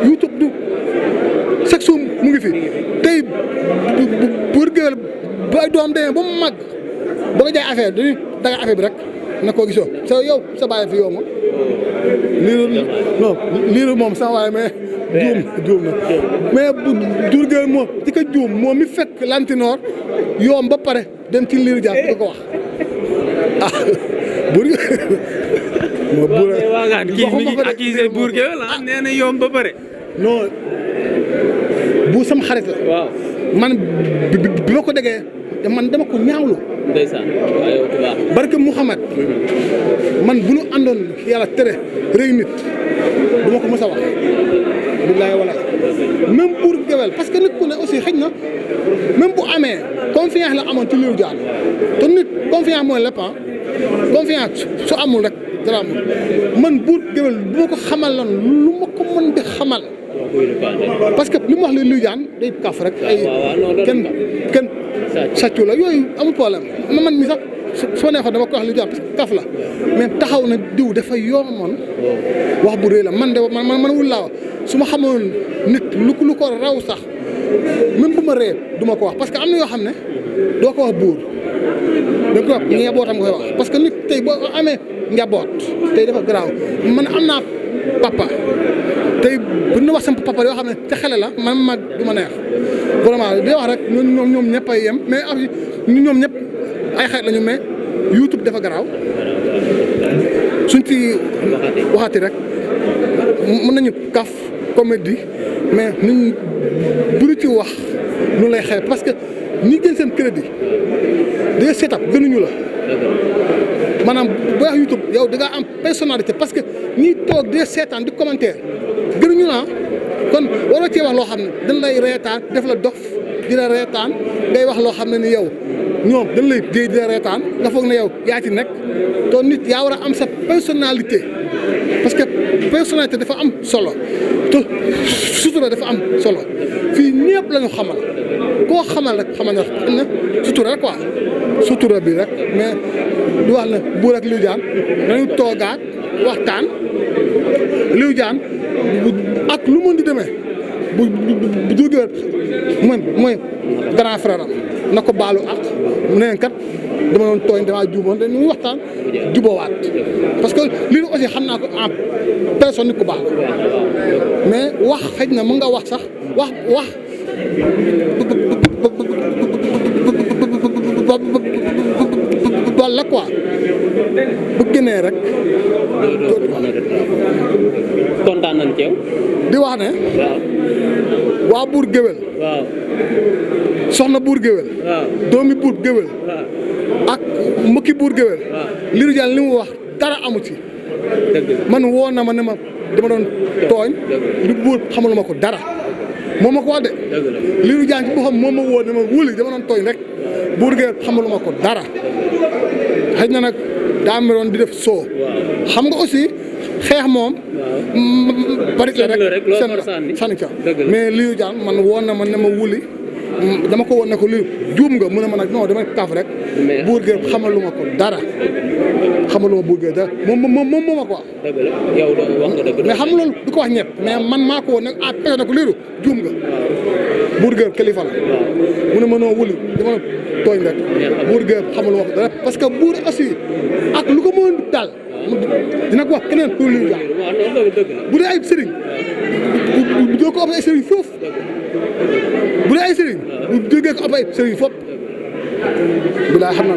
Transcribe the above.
YouTube du chaque jour mu ngi fi tey buur géwél bu ay doom demee ba mu màgg ba nga jaay affaire dañuy daga affaire bi rek na koo gisoo yow sa bàyyi fi yow ma liiru moom sax waaye mais juum na mais buur géwél moom di ko juum moom mi fekk lantinoor yoom ba pare dem ci liiru jaar di ko wax buur moo buur waagaan kii mi ngi accusé buur géwél nee na yoom ba pare non bu sama xarit la waaw man bi ma ko déggee man dama ko ñaawlu ndeysaan waaye yow baax barke Mouhamad man bu nu àndoon yàlla tere rëy nit du ma ko mës a wax billahi wala même buur géwél parce que nit ku ne aussi xëj na même bu amee confiance la amoon ci liiru jaan te nit confiance mooy lépp confiance su amul rek dara amul man buur géwél bu ma ko xamal lan lu ma ko mën di xamal parce que li mu wax li liiru jaan day kaf rek ay kenn sàccu la yooyu amul problème man mi sax su ma neexoon dama ko wax liiru jaan parce que kaf la mais taxaw na diw dafa yoomoon wax bu rëy la man de man wul laa wax su ma xamoon nit lu ko raw sax même bu ma ree du ma ko wax parce que am na yoo xam ne doo ko wax buur da nga ko wax njabootam nga koy wax parce que nit tey boo amee njaboot tey dafa garaaw man am naa papa tey bu ñu wax sama papa yoo xam ne ca xale la man mag du ma neex vraiment di wax rek ñoom ñëpp ay yem mais ñoom ñëpp ay xarit lañu mais YouTube dafa garaaw suñ ci waxati rek mën nañu kaf comédie mais ñu buri ci wax lu lay xew parce que ñi gën seen crédit day setup gënuñu la maanaam boo wax YouTube yow da ngaa am personnalité parce que ñi toog di seetaan di commentaire gënuñu la kon waroo cee wax loo xam ne dañ lay reetaan def la dof di la reetaan ngay wax loo xam ne ni yow ñoom dañ lay déy di la reetaan nga foog ne yow yaa ci nekk te nit yaa war a am sa personnalité parce que personnalité dafa am solo te sutura dafa am solo fii ñëpp la ñu xamal koo xamal rek xamal na sutura rek quoi sutura bi rek mais du wax ne buur ak liiru jaan dañu toogaat waxtaan liiru jaan ak lu mën di demee bu jógee mooy grand frère am na ko baalu ak mu neen kat dama doon tooñ damaa juumoon dañuy waxtaan juboowaat parce que lii aussi xam naa ko en personne nit ku baax mais wax xëj na mën nga wax sax wax dool la quoi bu génnee rek kontaan nañ ci yow di wax ne waa buur géwél waaw soxna buur géwél doomi buur géwél ak mbokki buur géwél liiru jaan li mu wax dara amu ci man woo na ma ne ma dama doon tooñ li buur xamaluma ko dara moom ma ko wax de liiru jaan ci boppam moom ma woo ne ma wuli dama doon tooñ rek buur géwél xamaluma ko dara xëy na nag daa meroon di def soo xam nga aussi xeex moom bari la rek sànni ca mais liiru jaan man woon na ma ne ma wuli dama ko woon ne ko lii juum nga mu ne ma nag non dama kaaf rek buur géwél xamaluma ko dara xamaluma buur géwél dara moom ma ko wax mais xam loolu du ko wax ñëpp mais man maa ko woon nag ah pese na ko liiru juum nga buur géwél kilifa la mu ne ma noo wuli dama tooñ rek buur géwél xamaluma ko dara parce que buur aussi ak lu ko mën daal dina ko wax keneen pour liiru jaan bu dee ay sëriñ bu doo ko am ay sëriñ foofu bu dee ay sëriñ bu jógee ko am ay sëriñ foofu bilaay xam na